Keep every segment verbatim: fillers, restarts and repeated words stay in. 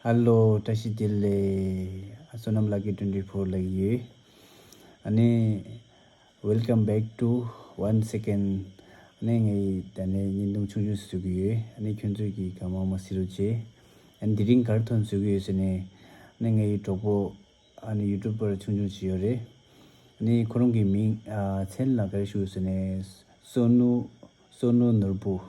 ཧེ་ལོ། བཀྲ་ཤིས་བདེ་ལེགས། བསོད་ནམས་ལགས་ཀྱི་twenty four ལགས་ཡོད། ཨ་ནི། Welcome back to once again. ཨ་ནི་ངའི་ད་ནི་བརྙན་ཐུང་ཆུང་ཆུང་ཞིག་བཟོ་གི་ཡོད། ཨ་ནི་ཁྱོད་ཚོས་ཀྱིས་གང་མང་མང་གཟིགས་རོགས་བྱེད། ཨ་ནི་དེ་རིང་ག་རེ་ཐོག་ནས་བཟོ་གི་ཡོད་ཟེར་ནས། ཨ་ནི་ངའི་གྲོགས་པོ། ཨ་ནི་ཡུ་ཊུབ་པར་ཆུང་ཆུང་ཞིག་ཡོད་རེད། ཨ་ནི་ཁོ་རང་གི་མིང་ཨ་མཚན་ལ་ག་རེ་ཞུ་ཟེར་ནས། སོ་ནུ། སོ་ནུ་ནོར་བུ།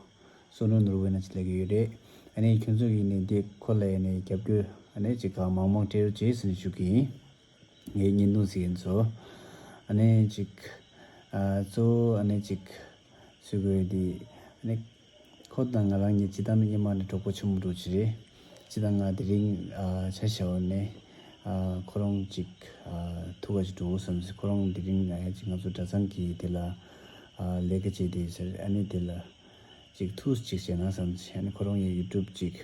སོ་ནུ་ནོར་བུ་ན་ཅི་ལབ་ཀྱི་ཡོད་རེད། ཨ་ནི་ཁྱོད་ཚོ་གིས་ནི་འདི་ཁོ་ལ་ཡ་ནི་རྒྱབ་སྐྱོར་ཨ་ནི་ཅིག་གང་མང་མང་སྤྲད་རོགས་བྱེད་ཟེར་ནས་ཞུ་གི་ཡིན། ངའི་བརྙན་ཐུང་གཟིགས་མཁན་ཚོ། ཨ་ནི་ཅིག་ཨ་གཙོ་བོ་ཨ་ནི་ཅིག་ཞུ་དགོས་འདི། ཨ་ནི་ཁོ་དང་ང་རང་གཉིས་སྤྱིར་བཏང་ནི་སྔོན་མ་ནས་གྲོགས་པོ་ཆེན་པོ་འདྲ་བོ་ཅིག་རེད། སྤྱིར་བཏང་ང་དེ་རིང་ཨ་ཆ་བཞག་ནས་ཨ་ཁོ་རང་ཅིག་ཨ་ཐུག་ག་ཅིག་འགྲོ་དགོས་བསམ་སོང་། ཁོ་རང་དེ་རིང་ཨ་ཅིག་ང་ཚོ་གྲྭ་ཚང་གི་དེ་ལ་ཨ་ལས་ཀ་བྱེད་དེ་ཟེར། ཨ་ནི་དེ་ལ་ཅིག་ཐུགས་ཅིག་བྱས་ན་བསམ་བྱས། ཨ་ནི་ཁོ་རང་ཡི་ཡུ་ཊུབ་ཅིག་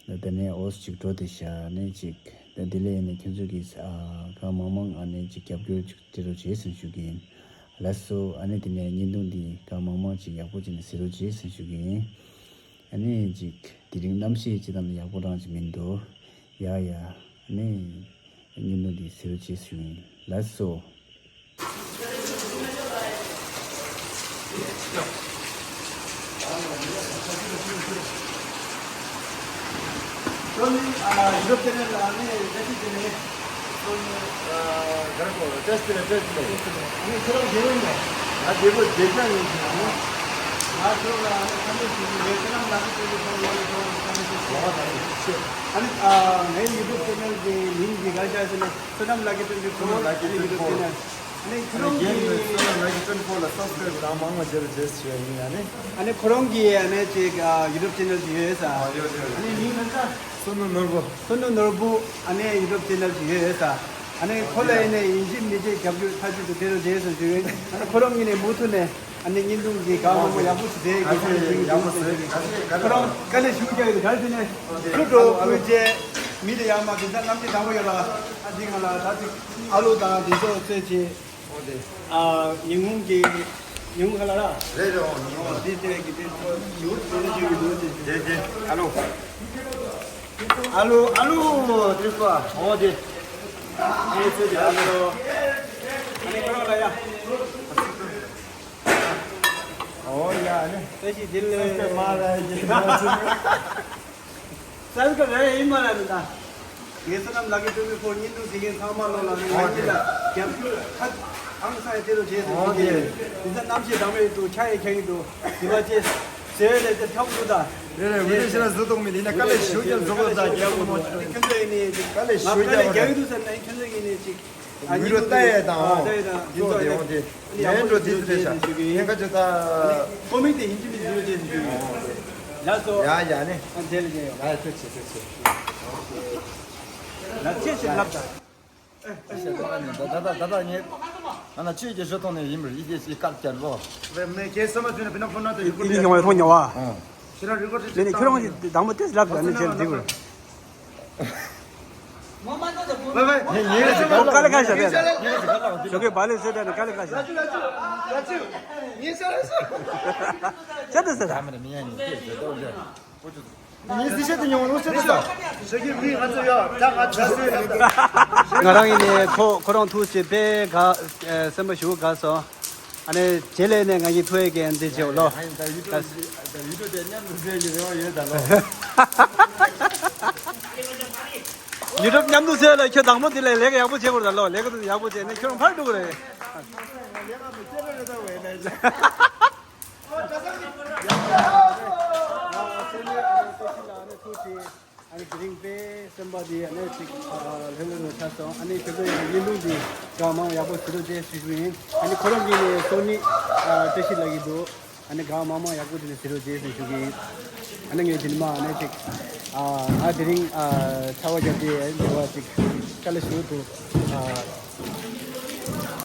ལ་དེ་ནས་འོ་ཅིག་འགྲོ་དེ་ཤ། ཨ་ནི་ཅིག་ད་དེ་ལས་ནས་ཁྱོད་ཚོ་གིས་ཨ་གང་མང་མང་ཨ་ནི་ཅིག་རྒྱབ་སྐྱོར་ཅིག་སྤྲད་རོགས་བྱེད་ཟེར་ཞུ་གི་ཡིན། ལགས་སོ། ཨ་ནི་དེ་ནས་བརྙན་ཐུང་འདི་གང་མང་མང་ཅིག་ཡག་པོ་བྱས་ནས་གཟིགས་རོགས་བྱེད་ཟེར་ཞུ་གི་ཡིན། ཨ་ནི་ཅིག་དེ་རིང་གནམ་གཤིས་སྤྱིར་བཏང་ཡག་པོ་རང་ཅིག་མི་འདུག་ཡ་ཡ། ཨ་ནི་བརྙན་ཐུང་འདི་གཟིགས་རོགས་བྱེད་ཞུ་གི་ཡིན། ལགས་སོ། ཨ་ནི་ཨ་ངའི་ཡུ་ཊུབ་ཅེ་ནལ་གྱི་མིང་འདི་ག་རེ་ཆགས་ཟེར་ན། བསོད་ནམས་ལགས་ཀྱི་ཏུན་ཏུན་ཁོ་ལགས་ཀྱི་ཡུ་ཊུབ་ཅེ་ནལ། ཨ་ནི་ཡུ་ཊུབ་ཅེ་ནལ། ཨ་ནི་ཁོ་རང་གི་བསོད་ནམས་ལགས་ཀྱི་ཏུན་ཁོ་ལ་སབ་སི་ཀ་རེབ་གང་མང་མང་བྱེད་རོགས་བྱེད་ཞུ་ཡ་ཡིན། ཨ་ནི། ཨ་ནི་ཁོ་རང་གི་ཨ་ནི་ཅིག་ཨ་ཡུ་ཊུབ་ཅེ་ནལ་ཅིག་ཡོད་ས། ཨ་ཡོད་ཡོད། ཨ་ནི་མིང་ལ་ས། བསོད་ནམས་ནོར་བུ། བསོད་ནམས་ནོར་བུ། ཨ་ནི་ཡུ་ཊུབ་ཅེ་ནལ་ཅིག་ཡོད་ས། ཨ་ནི་ཁོ་ལ་ཡིན་ནའི་ཡིན་གཅིག་མིན་གཅིག་རྒྱབ་སྐྱོར་མཐའ་གཅིག་ཏུ་སྤྲད་རོགས་བྱེད་ཟེར་ཞུ་ཡིན། ཨ་ནི་ཁོ་རང་གིས་ནི་མུ་མཐུད་ནས་ཨ་ནི་བརྙན་ཐུང་གི་གང་མང་མང་ཡག་པོ་ཞིག་བསྡད་ཡོད་ཀྱི་ཡག་པོ་ཟེར་གྱི། ཁོ་རང་དཀའ་ལས་ཞུ་རྒྱག་ཡོད། ག་རེ་ཟེར་ན། ཨོ་དེ། ཕྱུག་འགྲོ་ཨ་ལོ། ཁུལ་བཅས་མི་ལ་ཡག་མ་དེ་ཚ་གནམ་གྱི་དང་པོ་ཡོད་ལ། ཨ་འདི་ང་ལ་ད་ཅིག་ཨ་ལོ་དང་དེ་ཚོ་བཙལ་བྱས། ཨོ་དེ། ཨ་ཉིན་གུང་གི་ཉིན་གུང་ཁ་ལ་ར། རེད་རེད། ཨོ་ཉིན་གུང་། དེ་དེ་གི་དེ་ཉིན་གུང་དེ་ཞུ་གི་འདུག་དེ། དེ་དེ། ཨ་ལོ། ཨ་ལོ་ཨ་ལོ། དེ་ཚོ། ཨོ་དེ། དེ་ཚོ་དེ་ཨ་ལོ། ཨ་ནི་ཁོ་རང་ལ་ཡ། ཨོ་ཡ། ཨ་ནི། བཀྲ་ཤིས་བདེ་ལེགས། ས་སྐ་མ་ར་ཡི། ས་སྐ་ར་ཡི་མ་ར་མི་ད། ངའི་བསོད་ནམས་ལགས་ཀྱི་ཏུན་ཏུན་ཁོ་བརྙན་ཐུང་གཟིགས་མཁན་ཚང་མ་ལོ་ལ་ནི་ང་གཉིས་ལ་རྒྱབ་སྐྱོར་ཧ་ཧང་སང་ཡ་སྤྲད་རོགས་བྱེད་ཟེར་ཨོ་ཞུ་གི་དེ། ཡིན། དེ་ཚ་གནམ་གཤིས་གྲང་མོ་ཡོད་འདུག་ཆར་ཡ་ཁྱེར་གྱི་འདུག་དེ་བ་ཅེ་ཟེར་ལས་དེ་ཐབས་འདུག་ད། རེད་རེད། ཝི་ཌི་ཡོ་ཞིག་ལ་བཟོ་ཐུབ་མེད། དེ་ན་དཀའ་ལས་ཞེ་པོ་ཅིག་བཟོ་དགོས་ད། རྒྱབ་ཁོ་མོ་ཆོ་ཁྱོད་ཚོ་ཡིན་ནི་ཅིག་དཀའ་ལས་ང་ཞེ་པོ་དཀའ་ལས་རྒྱག་རྒྱག་གི་འདུག་ཟེར་ན་ཁྱོད་ཚོ་ཡིན་ནི་ཅིག་ཨ་ཝི་ཌི་ཡོ་ལྟ་ཡས་དང་། ཨ་ལྟ་ཡས་དང་། ཡིན་ཚོ་དེ་འོང་དེ། ཨ་ནི་ཡང་ཡང་འགྲོ་དེ་ཚོ་བྱས་ཟེར་ཞུ་གི་ཡིན། ཁ་ཅིག་ད། ཨ་ནི་ཁོ་མིང་དེ་ཡིན་གཅིག་མིན་གཅིག་བཟོ་བྱས་ཟེར་ཞུ་གི་ཡིན། ལགས་སོ། ཡ་ཡ་ནི། ཨ་འདྲ་ལ་ཡ་ཡ། ཡ་ཐུགས་རྗེ་ཆེ་ཐུགས་རྗེ་ཆེ། ལགས་ཆེ་ཞིག་ལབ་དང་། ཨེ་ཨེ་ཤ་ད་ནི་ད་ད་ད་ད་ངས་ང་ལ་ཆོས་ཀྱི་ཞུ་ཐོག་ནས་ཡིན་པར་ཡིད་ཆེས་ཤིག་བཀར་བསྐྱར་ལོ། ཁྱོད་རང་གིས་དང་པོ་དེ་ལབ་ཡ་ནི་བྱས་ལ་འདི་གོ། ངས་ངས་དཀའ་ལས་ཁག་ཤ་རེད། ཞོགས་ཀས་བ་ལས་བཟོས་པས་ན་དཀའ་ལས་ཁག་ཤ། ཁྱེད་དུ་ཟེར། ད་མི་རེད་མི་ཡ་ནི་ཁྱེད་ཟེར་ཏོ་ཟེར། ངས་གཟི་བཤད་དུ་མྱོང་བ་ལོ་ཟེར་ཏོ་ཟེར། ཞོགས་ཀས་མི་ང་ཚོ་ཡ་ད་ང་ཆ་སོས་ལེ། ང་རང་ཡིན་ནས་ཁོ་ཁོ་རང་ཐུགས་ཆེ་དཔེ་དགའ། སེམས་པ་ཞུ་དགའ་སོང་། ཨ་ནི་རྗེས་ལས་ནས་ང་གཉིས་ཐུག་ཡས་ཀྱི་འདི་བྱེད་ལོ། ད་ཡུ་ཊུབ་ད་ཡུ་ཊུབ་དེ་མཉམ་དུ་བཟོས་ཀྱི་རེ་བ་ཡོད་ད་ལོ། ཡུ་ཊུབ་མཉམ་དུ་བཟོས་ལ་ཁྱོད་དང་པོ་དེ་ལས་ལས་ཀ་ཡག་པོ་བྱེད་དགོས་ད་ལོ། ལས་ཀ་དེ་ཡག་པོ་བྱས་ནས་ཁྱོད་རང་ཕར་འགྲོ་གི་རེད། ཨ་ནི་དེ་རིང་དཔེ་སེམས་པ་འདི་ཨ་ནི་ཅིག་ལྷོད་ལྷོད་ནས་ཆགས་སོང་། ཨ་ནི་ཁྱོད་ཚོ་ཡང་བརྙན་ཐུང་འདི་གང་མང་ཡག་པོ་བཟོ་རོགས་བྱེད་ཞུ་རྒྱུ་ཡིན། ཨ་ནི་ཁོ་རང་གིས་ནི་སོ་ནི་བཀྲ་ཤིས་ལགས་ཀྱིས་འདུག་ཨ་ནི་གང་མང་མང་ཡག་པོ་དེ་ནས་བཟོ་རོགས་བྱེད་ཞུ་རྒྱུ་ཡིན། ཨ་ནི་ངས་དེ་ནི་མ་ཨ་ནི་ཅིག་ཨ་ང་དེ་རིང་ཨ་ཚ་བ་རྒྱབ་སྟེ་འདི་བ་ཅིག་དཀའ་ལས་ཞུ་འདུག་ཨ།